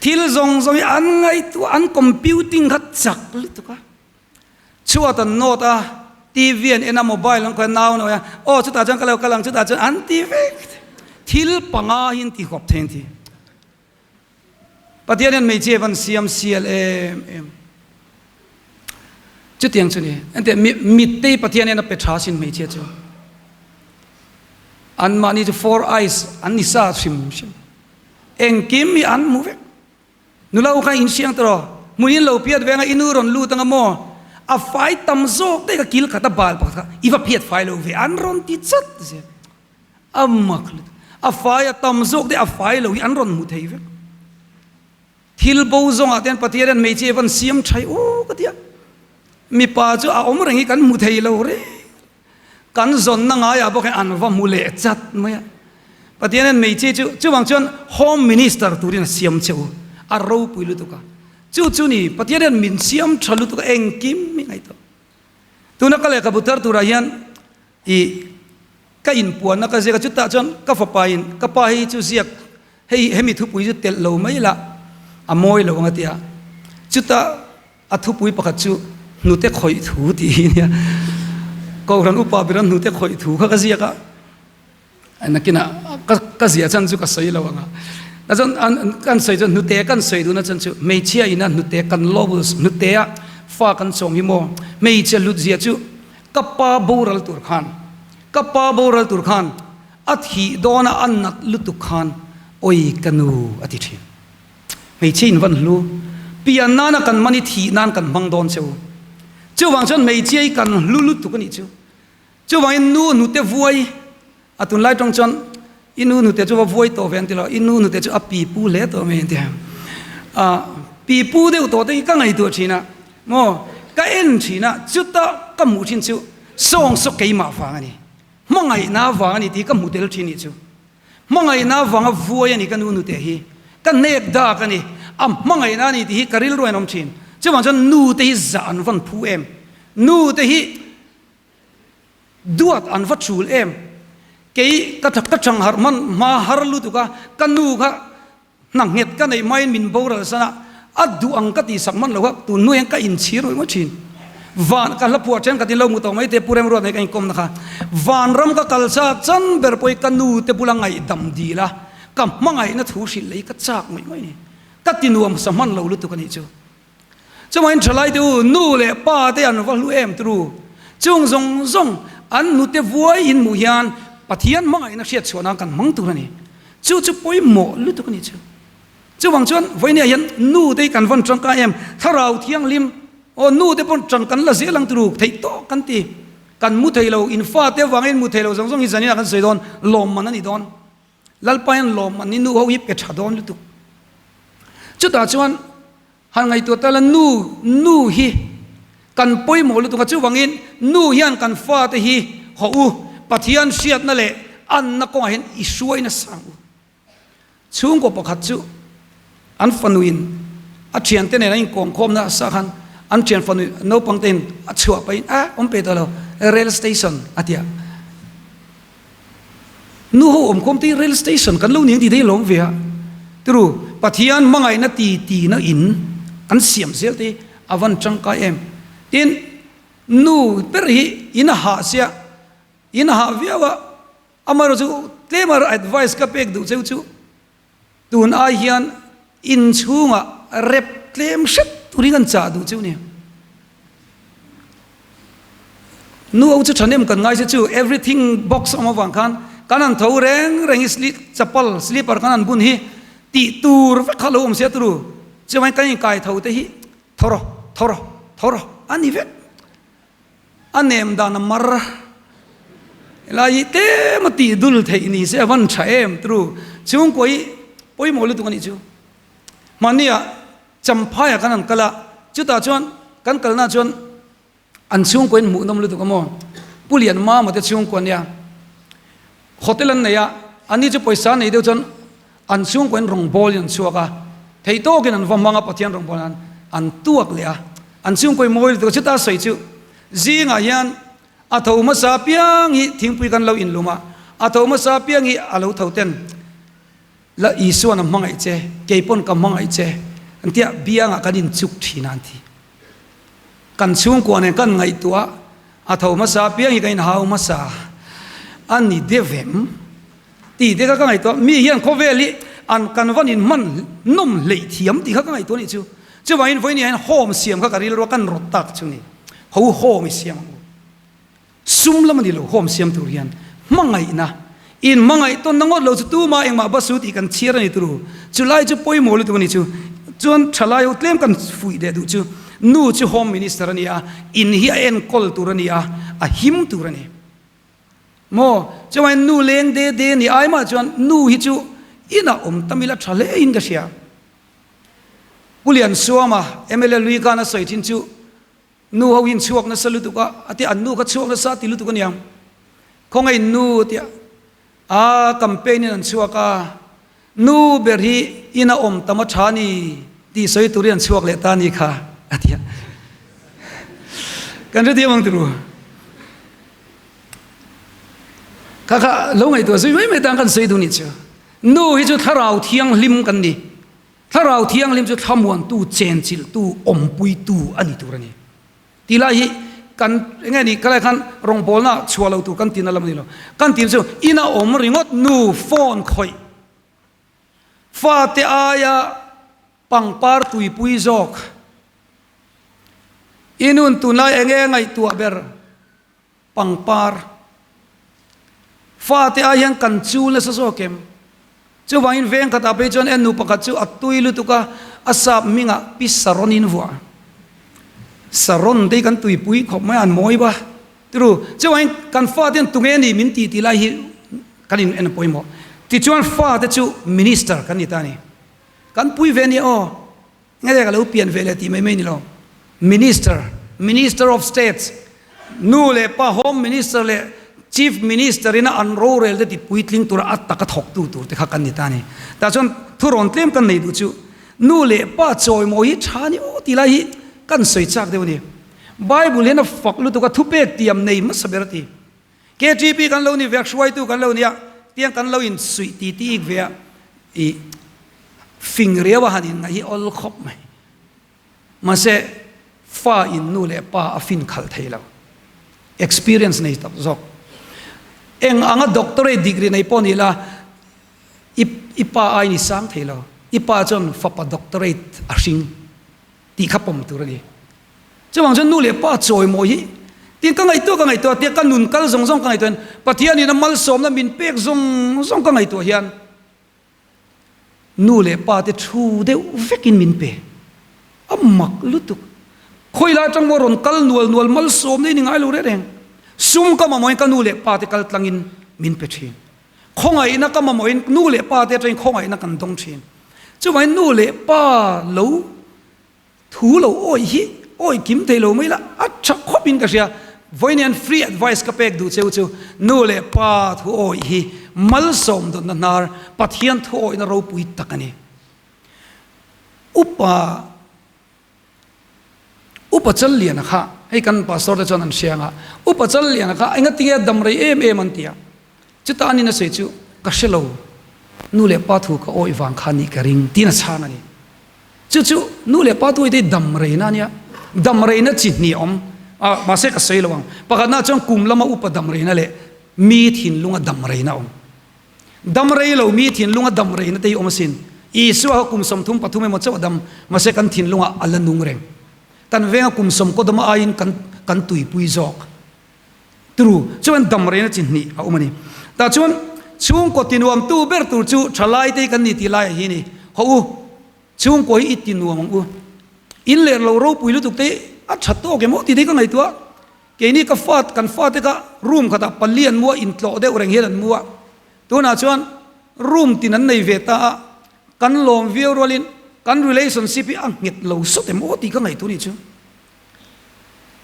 Thil zawng zawng hi an ngaihtuah, an computing kha chak lutuk a. Chhuat an nawt a, TV an en a, mobile an khawih a, nau an awih a, aw chutah chuan ka lo kal ang, chutah chuan an ti vek. Thil panga hi an ti huap thei an ti. Pathian hian hmeichhia van siam sial em em. Chutiang chu ni. Ente mit te Pathian hian a pe tha sin hmeichhia chu. An mahni chu four eyes an ni sa hrim hrim. Engkim hi an hmu vek. Nula kha in hriang tawh. Hmun in lo piat venga inu rawn lut anga maw? A fai tam zawk te ka kil khat a bal pakhat kha i va phiat fai lo ve an rawn ti chat zel. A mak lutuk. A fai a tam zawk te a fai lo hi an rawn hmu thei vek. Thil bo zawngah te hian Pathian hian hmeichhia van siam thai u ka ti a. Mipa chu a awm reng hi kan hmu thei lo reng. Kan zawnna ngaiah bawk hian an va hmu leh chat mai a. Pathian hian hmeichhia chu chuvang chuan Home Minister turin a siam che u. A ropui lutuk a. Chu chu ni Pathian hian min siam tha lutuk a engkim hi ngaihtuah. Tuna ka lehkhabu thar turah hian i ka inpuanna ka ziak a, chutah chuan ka fapain ka pa hei chu ziak hei hemi thupui chu telh lo mai la a mawi lo ang a ti a, chutah a thupui pakhat chu hnute khawih thu tih hi nia, Kohhran upa bera hnute khawih thu kha ka ziak a. Nakinah ka ziah chan chu ka sawi lo ang a. Ta chuan an kan sawi chuan hnute kan sawi duhna chan chu hmeichhia ina hnute kan lobels hnute a fa kan chawng hi maw hmeichhia hlut zia chu ka pa boral tur khan ka pa boral tur khan a thih dawna a nat lutuk khan awi ka nu a ti thin. Hmeichhia in van hlu pian nana kan man i thih nan kan hmang dawn che u. Chuvang chuan hmeichhia hi kan hlu lutuk a nih chu. Chuvangin nu hnute vuai, a tunlai tawng chuan i nu hnute chu va vuai tawh ve an ti lo, i nu hnute chu a pipu hle tawh mai an ti a. A pipu deuh tawh te hi ka ngaihtuah thin a, maw ka en thin a, chuta ka hmuh thin chu sawng saw keimah vang a ni, hmangaihna vang a ni tih ka hmu tel thin nih chu. Hmangaihna vanga vuai a ni ka nu nute hi, ka hnek dak a ni, a hmangaihna a ni tih hi ka rilru a inawm thin. Chuvang chuan nu te hi zah an van phu em, nu te hi Duat an va chul em? Kei ka ka chang harh hman hma har lutuk a, ka nu kha hna nghet ka neih hmain min boral san a, a duh ang ka tihsak hman lo kha tun hnuaiah ka inchhir rawih ngawt thin. Van ka hla phuah then khatin lo hmu tawh mai te Pu Remruat nei ka inkawmna kha vanram ka kal chak chan ber pawh hi ka nu te bula ngaihdam dil a, ka hmangaihna thu hrilh lei ka chak ngawih ngawih a ni. Ka ti nuam sa hman lo lutuk a nih chu. Chuvangin thalai te u, nu leh pa te an va hlu em turu. Chung zawng zawng an hnute vuai in hmuh hian Pathian hmangaihna hriat chhuah nan kan hmang tur a ni. Chu chu pawimawh lutuk a ni chu. Chuvang chuan vawinia hian nu te hi kan vawn tangkai em? Thlarau Thianghlim, aw nu te pawn tan kan la zel ang turu theih tawk kan ti. Kan mu thei lo, in fate avangin mu thei lo zawng zawng hi zanin ah kan sawi dawn, lawmman a ni dawn. Lalpa hian lawmman hi nu ho hi pe tha dawn lutuk. Chutah chuan han ngaihtuah ta la nu, nu hi kan pawimawh lutuk a, chuvangin nu hian kan fate hi hawh u, Pathian hriatna leh anna kawngah hian i hruai nasa ang u. Chhungkaw pakhat chu an fanuin a thiante nen an inkawmkhawmna a sa khan an thian fanu naupang tein a chhuah pahin a awm pe tawh lo rail station a ti a. Nu ho awmkhawm te hi rail station kan lo ni ang tih te hi lawm ve a. Turu Pathian hmangaihna ti tina in an siam zel te hi a van tangkai em. Tin, nu ber hi in a hah sia, in a hah viau a, Amaherawh chu tlema advice ka pek duh cheu chu tun ai hian inchhungah rep tlem hret turin kan chah duh cheu nia. Nu ho chu thahnem kan ngai se chu everything box awm avang khan kan han tho reng reng hi chapal slipper kan han bun hi tih tur vek kha lo awm sia turu chuvangin kan inkai tho te hi tho rawh tho rawh tho rawh a ni vek. A nem dan a mar. Helai hi tlem a tih dul theih ni se a van tha em tru. Chhungkaw hi pawimawh lutuk a nih chu. Mahnia Champhai ah kan han kal a, chutah chuan kan kalna chuan an chhungkaw in hmuhnawm lutuk a maw. Pu Lian Mama te chhungkaw ania. Hotel an nei a, ani chu pawisa nei deuh chuan an chhungkaw in rawngbawlin an chhuak a, thei tawkin an va hmang a Pathian rawngbawlin an an tuak leh a, an chhungkaw in mawi lutuk a, chuta sawi chu zingah hian a tho hmasa piang hi thingpui kan lo inlum a, a tho hmasa piang hi a lo tho ten la Isuan a hmangaih che, kei pawn ka hmangaih che an tia biangah kan inchuk thin a an ti. Kan chhungkua nen kan ngaihtuah a tho hmasa piang hi kan inhau hmasa a ni deuh em? Tih te kha ka ngaihtuah mi hian khawvel hi an kan van in hman nawm hleih thiam tih kha ka ngaihtuah anih chu. Chuvangin vawiin hian home siam kha ka rilru a kan rawt tak chu ni. Ho home i siam ang u. Sum lam a ni lo home siam tur hian hmangaihna in hmangaih tawnna ngawt lo chu tuma engmah basu tih kan chhiar a ni turu. Chulai chu pawimawh lutuk a ni chu. Chuan thalai ho tlem kan fuih leh duh chu nu chu home minister a ni a, in hi a enkawl tur a ni a, a him tur a ni. Maw? Chuan nu leng de de ni ai mah chuan nu hi chu inah awm tam ila tha hle in ka hria. Pu Liansuama, mla lui khan a sawi thin chu nu ho in chhuak nasa lutuk a, a tia an nu kha chhuak nasa ti lutuk a niang. Khawngaih nu a tia a campaign in an chhuak a, Nu ber hi ina awm tam a tha ni tih sawi turin an chhuak leh ta ni kha a ti a. Kan hrethiam ang turu. Kha kha lo ngaihtuah zui mai mai tan kan sawi duh nih chu. Nu hi chu thlarau thianghlim kan ni. Thlarau thianghlim chu thlamuantu, chenchilhtu, awmpuitu a ni tur a ni. Tih lai hi kan enge ni ka lai khan rawngbawlna chhuah lo tur kan tina lam a ni lo. Kan tin chu ina awm ringawt nu phone khawih fate aia pangpar tuipui zawk i nun tunlai enge ngaihtuah ber Pangpar fate ai hian kan chul nasa zawk em? Chuvangin veng khatah phei chuan en nu pakhat chu a tui lutuk a, a sap hmingah Pi Saron in vuah. Saron te hi kan tuipui khawp mai a, an mawi va. Tiru, chuvangin kan fate hian tunge ni min ti tih lai hi kan in en a pawimawh. Tichuan fate chu minister kan ni ta a ni. Kan pui ve nia aw. Nge ka lo pian ve leh tih mai mai ni lo. Minister, Minister of States, nu leh pa Home Minister leh Chief Minister ina an rorel te ti puitling tura a taka thawktu tur te kha kan ni ta a ni. Tah chuan thurawn tlem kan nei duh chu nu leh pa chawimawi hi tha ni aw tih lai hi kan sawi chak deuh a ni. Bible hian a fak lutuk a thupek tiam nei hmasa ber a ti. KTP kan lo ni ve a, hruaitu kan lo ni a, tiang kan lo insuih ti ti ik ve a, i fing riau a han inngaih hi awl khawp mai. Mahse, fa in nu leh pa a fin khalh thei lo. Experience nei tak zawk. Eng anga doctorate degree nei pawh ni la, i i pa aiin i sang thei lo. I pa chuan fapa doctorate a hring tih kha pawm tur a ni. Chuvang chuan nu leh pa chawimawi hi Tin ka ngaihtuah ka ngaihtuah tia ka nun kal zawng zawng ka ngaihtuah hian Pathianin a malsawmna min pek zawng zawng ka ngaihtuah hian nu leh pa te thu deuh vekin min pe. A mak lutuk. Khawilai atang maw rawn kal nual nual malsawmna i ni ngai lo reng reng. Sum ka mamawhin ka nu leh pa te kal tlangin min pe thin. Khawngaihna ka mamawhin nu leh pa te atangin khawngaihna kan dawng thin. Chuvangin nu leh pa lo Thu lo awih hi awih kim thei lo mai la, a tha khawp in ka hria. Vawiin hian free advice ka pek duh cheu chu nu leh pa thu awih hi malsawm dawtna hnar Pathian thu awihna ropui tak a ni. Upa Upa Challiana kha hei kan pastor te chuan an hria ang a, Upa Challiana kha engatinge a dam rei em em an ti a, chuta anin a sawi chu ka hre lo, nu leh pa thu ka awih vang kha nih ka ring tiin a chhang a ni. Chu chu nu leh pa tuaite hi dam reina a nia. Dam reina chi hnih a awm a, mahse ka sawi lo ang. Pakhatna chuan kum lama upa dam reina leh mi thinlunga dam reina a awm. Dam rei lo mi thinlunga dam reina te hi awm asin. Isua kha kum 33 emaw chauh a dam, mahse kan thinlungah a la nung reng. Kan venga kum sawm kaw dama aiin kan kan tuipui zawk. Turu chuan dam reina chi hnih a awm a ni. Tah chuan chhungkaw tinuamtu ber tur chu thalaite hi kan ni tih laiah hi ni. Hawh u, chhungkaw hi i tinuam ang u. In leh lo ropui lutuk te hi a tha tawk em aw tih te hi ka ngaihtuah. Keini ka fa, kan fate kha room khatah pali an mu a, intlawh deuh reng hian an mu a. Tunah chuan room tin an nei ve ta a, kan lawm viau rualin kan relationship hi a nghet lo sawt em aw tih ka ngaihtuah ni chu.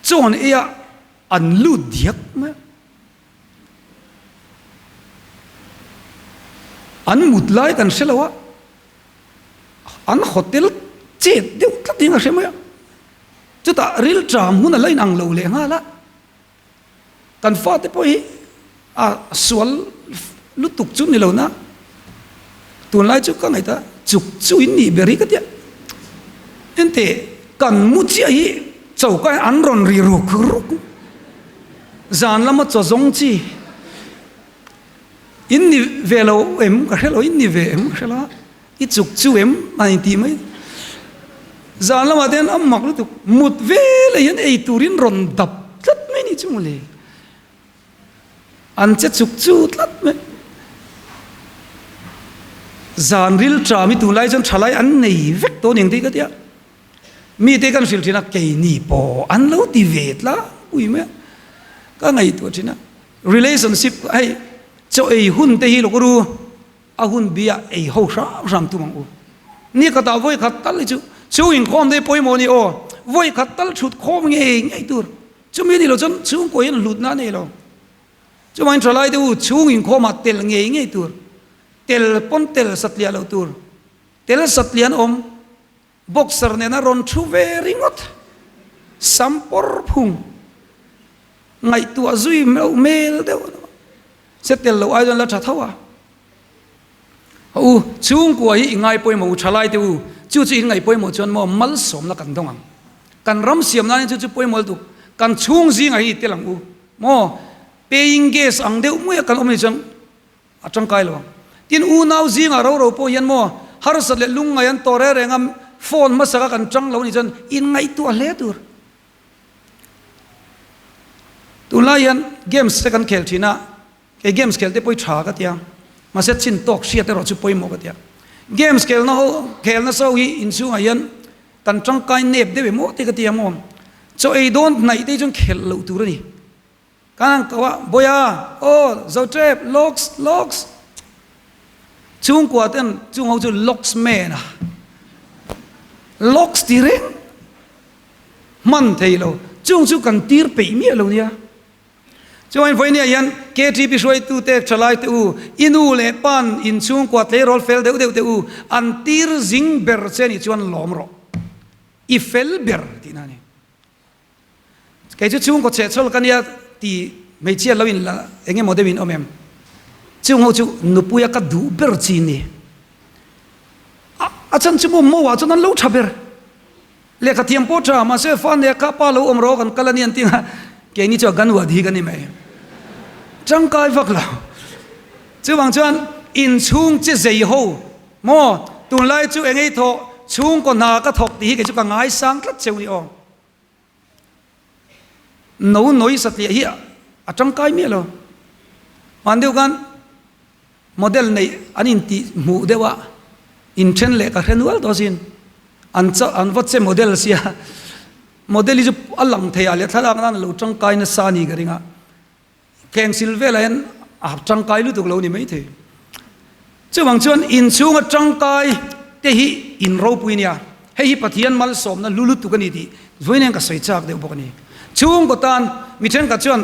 Chawn eia an lut diak mai a. An mut lai kan hre lo a, an hotel chet deuh tlat in a hre mai a. Chutah rilṭam hun a la inang lo leh nghal a. Kan fate pawh hi a sual lutuk chu ni lo na, tunlai chu ka ngaihtuah chuk chu in nih ber hi ka tia. Ente kan mu chiah hi choka hian an rawn ri ruk ruk zan lama chaw zawng chi in ni ve lo em ka hre lo in ni ve em ka hre lo a. I chuk chu em a intih mai. Zan lamah te hian a mak lutuk mut veleh hian ei turin rawn dap tlat mai ni chu mawle. An che chuk chu tlat mai. Zan ril ṭam hi tunlai chuan ṭhalai an nei vek tawh ning tih ka tia. Mite kan hrilh ṭhin a keini pawh an lo ti ve tlangpui mai a. Ka ngaihtuah ṭhin a relationship hei chaw ei hun te hi lawk ru. A hun bia ei ho hram hram tum ang u. Ni khatah vawi khat tal hi chu chhung inkhawm te hi pawimawh a ni aw. Vawi khat tal thut khawm ngei ngei tur. Chumi a nih loh chuan chhungkaw hian hlutna a nei lo. Chuvangin thalai te u chhung inkhawmah tel ngei ngei tur. Tel pawn tel satliah loh tur. Tel satliah an awm. Boxer nena rawn thu ve ringawt. Sam pawr phung. Ngaihtuah zui meuh mel deuh a ni. Che tel loh ai chuan la tha tho a. A u, chhungkua hi i ngai pawimawh u, thalai te u, chu chu in ngaih pawimawh chuan maw malsawmna kan dawng ang. Kan ram siam nan hian chu chu pawimawh lutuk, kan chhung zingah hi i tel ang u maw, paying guest ang deuh mai a kan awm nih chuan a tangkai lo ang. Tin, unau zingah ro ro pawh hian maw harsat leh lungngai an tawh reng reng a, phone hmasaka kan tang lo nih chuan in ngaihtuah hle tur. Tunlai hian games te kan khel thin a, kei games khel te pawh hi tha ka tia, mahse chin tawk hriat erawh chu pawimawh ka tia. Games khelna ho khelna so hi inchhungah hian kan tangkai nep deuh em aw te ka tia maw. Chaw ei dawn hnaih te hi chuan khelh loh tur a ni. Kan han ko a, Bawiha, aw, zo tep, locks, locks. Chhungkua ten chung ho chu locks man a, locks ti reng hman thei lo, chung chu kan tir peih miah lo nia. Chuan vawinia hian KTP hruaitu te thalai te u, i nu leh pan in chhungkua tleirawl fel deuh deuh te u, an tir zing ber che nih chuan lawm rawh, i fel ber tihna a ni. Kei chu chhungkaw chhehchhawl ka nia ti hmeichhia lo in la eng emaw deuh in awm em? Chung ho chu nupuia ka duh ber chi ni. A a chhan chu maw maw ah chuan an lo tha ber. Lehkha thiam pawh tha mahse fa nek kha pa lo awm rawh kan kal a ni an ti a keini chu a ganwad hi ka ni mai. Tangkai vak lo. Chuvang chuan inchhung chi zei ho maw tunlai chu engei thawh chhungkaw hna ka thawk tih hi kei chu ka ngaisang tlat cheu ni aw. No nawi satliah hi a tangkai miah lo. Hman deuh khan model neih an intih hmuh deuh a, inthen leh ka hre nual tawh asin. An an va che model sia. Model hi chu a lang thei ah leh thlalak nan a lo tangkai nasa a ni ka ring a. Thlengsil velah hian a tangkai lutuk lo ni maithei. Chuvang chuan inchhunga tangkai te hi in ropui nia. Hei hi Pathian malsawmna hlu lutuk a ni tih vawiin hian ka sawi chak deuh bawk a ni. Chhungkaw tan mi thenkhat chuan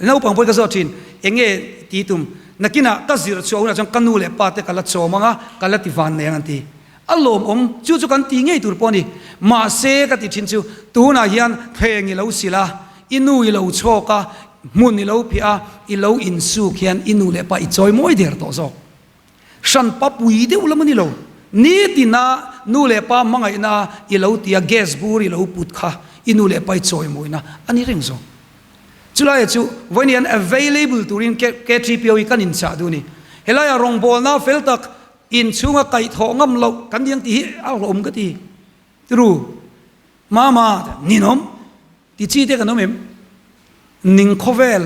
naupang pawhin ka zawt thin, eng nge tih tum? Nakinah ka zir chhuah hunah chuan ka nu leh pa te ka la chawm ang a, ka la ti van nei ang an ti. A lawmawm, chu chu kan ti ngei tur pawh a ni. Mahse ka ti thin chu tunah hian thleng i lo sil a, I nu i lo chhawk a, hmun i lo phiah a, i lo insuk hian i nu leh pa i chawi mawi der tawh zawk. Hran pa pui deuh lam a ni lo. Nitina nu leh pa hmangaihna i lo tia gas bur i lo put kha i nu leh pa i chawi mawina a ni reng zawk. Chulaiah chu vawiin hian available turin KTPO hi kan inchah duh a ni. Helaiah rawngbawlna fel tak inchhunga kaihthawh ngam loh kan ni ang tih hi a hlawhawm ka ti. Tiru, Mama, ninawm. Ti chi te kan awm em? Ning khawvel.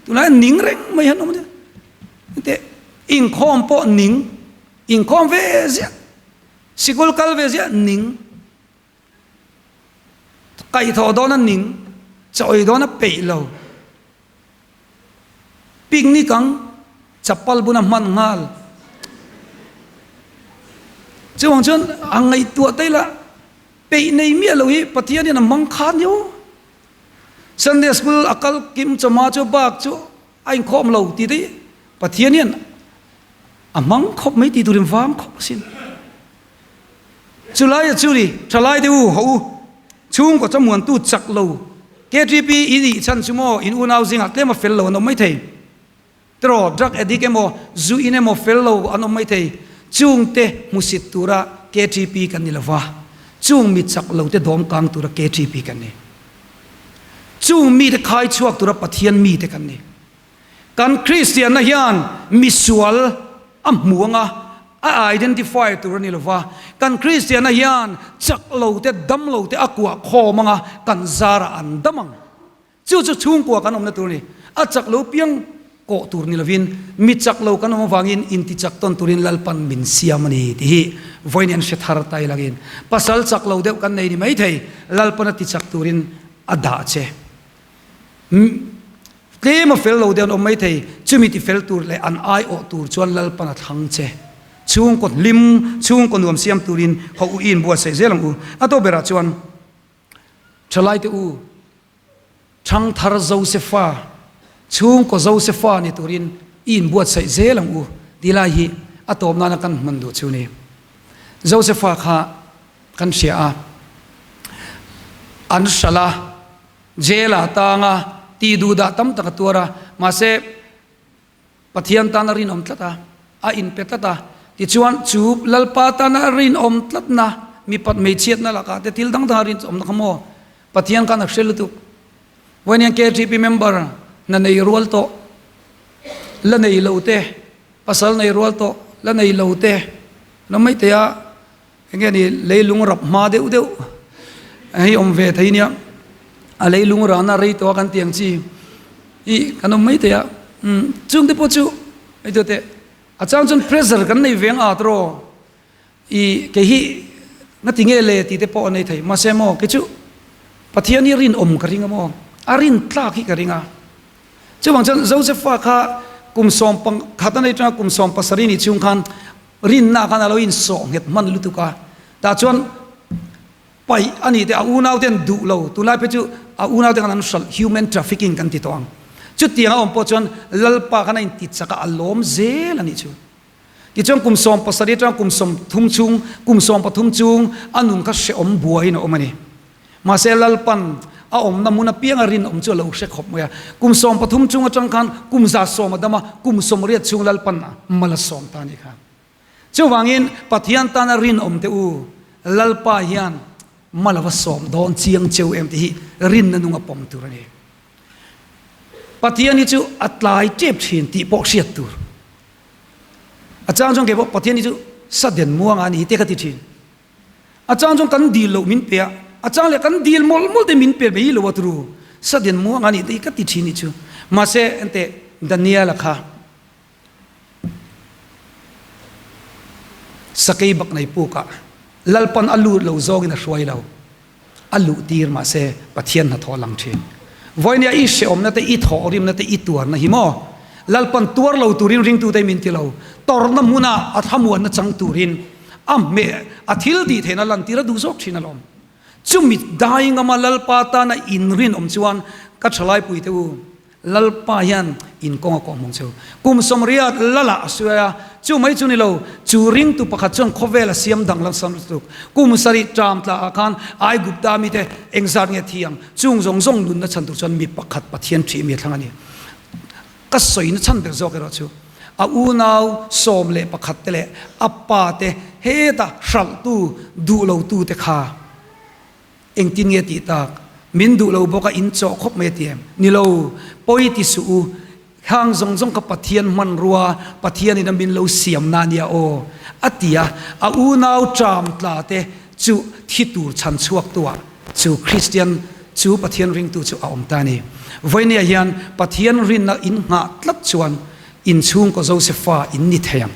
Tunlai ning reng mai han awm nia. Te inkhawm pawh ning, inkhawm ve ziah, sikul kal ve ziah ning, kaihthawh dawna ning, chawi dawna peih lo. Picnic ang, chapal buna hman nghal. Chuvang chuan a ngaihtuah te ila peih nei miah lo hi Pathian hian a hmang khan io. Sunday school a kal kim chawma chu bak chu a inkhawm lo tih te hi Pathian hian a hmang khawp mai tih turin vang khawp asin. Chulaia chu ni, thalai te u, haw u, chhungkaw chamuantu chak lo, KTP i nih chhan chu maw in unau zingah tlem a fel lo an awm mai thei. Tiraw, drug addict emaw, zu in emaw fel lo an awm mai thei. Chungte hmusit tura KTP kan ni lova, chung mi chak lo te dawm kang tura KTP kan ni. Chung mite khai chhuak tura Pathian mite kan ni. Kan Kristianna hian misual a hmu anga a identify tur a ni lova, kan Kristianna hian chak lo te, dam lo te a kuah khawm anga kan zarah an dam ang. Chu chu chhungkua kan awmna tur a ni. A chak lo piang kawh tur ni lovin mi chak lo kan awm avangin intichak tawn turin Lalpan min siam a ni tih hi vawiin an hre thar ta ilangin pasal chak lo deuh kan nei ni maithei Lalpan a tichak turin a dah che. Tlem a fel lo deuh an awm mai thei, chumi ti fel tur leh an aiawh tur chuan Lalpan a thlang che. Chhungkaw hlim, chhungkaw nuam siam turin ho u i inbuatsaih zel ang u. A tawp berah chuan Thalaite u, Thangthar Josefa, chhungkaw Josefa ni turin i inbuatsaih zel ang u tih lai hi a tawp nana kan hman duh chu ni. Josefa kha kan hria a, an hralh a. Jail ah tang a, tih duh dah tam tak a tuar a, mahse Pathian tan a rinawm tlat a, a inpe tlat a, tichuan chu Lalpa tana rinawm tlatna, mipat hmeichhiatna lakah te thil dang dang a rinawmna kha maw Pathian khan a hre lutuk. Vawiin hian KTP member hna nei rual tawh, la nei lo te, pasal nei rual tawh, la nei lo te, la mai thei a. Enge ni leilung rap hma deuh deuh hei awm ve thei nia, a leilung rana rei tawh a kan tih ang chi hi kan awm mai thei a, umm chung te pawh chu hei tawh teh a chang chuan pressure kan nei ve ang at rawh i kei hi nga ti nge le tih te pawh a nei thei mahse maw kei chu Pathian hi rinawm ka ring a maw a rin tlak hi ka ring a chuvang chuan Josepha kha kum sawm pakhat a nei tanga kum 17 nih chhung khan Rinna khan a lo insawh nghet hman lutuk a, tah chuan paih a nih te a unaute an duh lo, tunlai phei chu a unaute khan an hralh human trafficking kan ti tawh ang. Chutiang a awm pawh chuan Lalpa khan a inti chak a, a lawm zel a nih chu. Tichuan kum 17 atanga kum 30 chhung, kum 13 chung a nun kha hrehawm buaiin a awm a ni. Mahse Lalpan a awmna hmun apianga rinawm chu a lo hre khawp mai a. Kum 13 chung atang khan kum 100 a dam a, kum 80 chhung Lalpan mal a sawm ta a nih kha. Chuvangin Pathian tana rinawm te u, Lalpa hian mal a va sawm dawn chiang cheu em tih hi rinna nunga pawm tur a ni. Pathian hi chu a tlai tep thin tih pawh hriat tur. A chang chuan kei pawh Pathian hi chu sudden muanga a ni te ka ti thin. A chang chuan kan dil loh min pe a, a chang leh kan dil mawlh mawlh te min pe mai lo a turu. Sudden muang a nih te hi ka ti thin nih chu. Mahse enteh Daniel-a kha sakei bak nei pukah Lalpan a lut lo zawngin a hruai lo. A luh tir mahse Pathian hnathawh a lang thin. Vawinia i hrehawmna te, i thawhrimna te, i tuarna hi maw? Lalpan tuar lo turin ringtute min ti lo. Tawrhna hmuna a thlamuanna chang turin a hmeh, a thil tih theihna lantir a duh zawk thin alawm. Chumi dai ngama Lalpa tana inrinawm chuan ka thalaipui te u, Lalpa hian in kawng a kawh hmung cheu. Kum sawmriat Lala a suai a, chu mai chu ni lo, chu ringtu pakhat chuan khawvel a siam danglam sam lutuk. Kum sarih ṭam tla ah khan Aigupta mite engzat nge thi ang? Chung zawng zawng nunna chhan tur chuan mi pakhat Pathian ṭhih mi a thlang a ni. Ka sawina chhan ber zawk erawh chu a unau 11 te leh a pa te heta hralhtu duh lotu te kha Engtin nge tih tak? Min duh lo bawk a in chawh khawp mai a ti em? Ni lo, pawi ti suh u. Hang zawng zawng kha Pathian hmanrua, Pathianin a min lo siamna a nia aw, a ti a. A unau ṭam tla te chu thi tur chhan chhuaktuah chu Kristian chu Pathian ringtu chu a awm ta a ni. Vawinia hian Pathian rinna in nghah tlat chuan inchhungkaw Josefa in ni thei ang.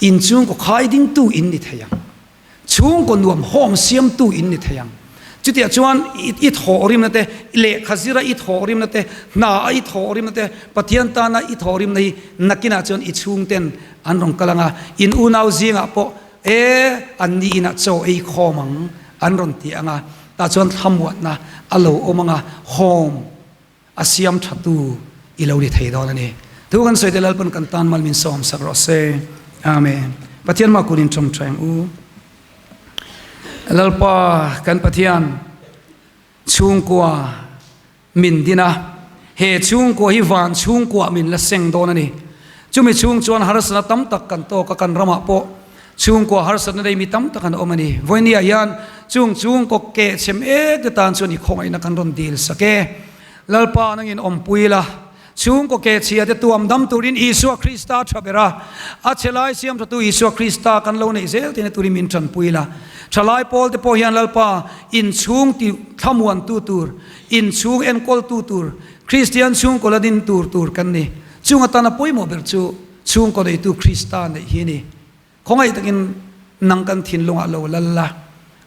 Inchhungkaw khaidingtu in ni thei ang. Chhungkaw nuam home siamtu in ni thei ang. Chutiah chuan i thawhrimna te, lehkha zira i thawhrimna te, hna a i thawhrimna te, Pathian tana i thawhrimna hi nakinah chuan i chhungten an rawn kal ang a, in unau zingah pawh e an ni inah chaw ei khawm ang an rawn ti ang a, tah chuan thlamuatna a lo awm ang a, home A siam thatu i lo ni thei dawn a ni. Thu kan sawi te Lalpan kan tan mal min sawm sak rawh se. Amen. Pathian mah kun in tawngtai ang u. Lalpa kan Pathian chhungkua min din a, he chhungkua hi van chhungkua min la seng dawn a ni. Chumi chhung chuan harsatna tam tak kan tawk a, kan ramah pawh chhungkua harsatna nei mi tam tak an awm a ni. Vawinia hian chung chhungkaw keh chhem ek te tan chuan i khawngaihna kan rawn dil sak e. Lalpa nangin awmpui la, chhungkaw keh chhia te tuam dam turin Isua Krista tha ber a, a chhe lai siam thatu Isua Krista kan lo neih zel theihna turin min tanpui la. Thalai pawl te pawh hian Lalpa inchhung ti thlamuantu tur, inchhung enkawltu tur, Kristian chhungkaw la din tur tur kan ni. Chung atana pawimawh ber chu chhungkaw neitu Krista neih hi a ni. Khawngaih takin nang kan thinlungah lo lal la,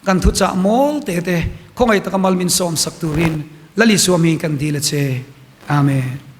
kan thuchah mawl te te khawngaih taka mal min sawmsak turin Lal Isua hmingin kan dil a che. Amen.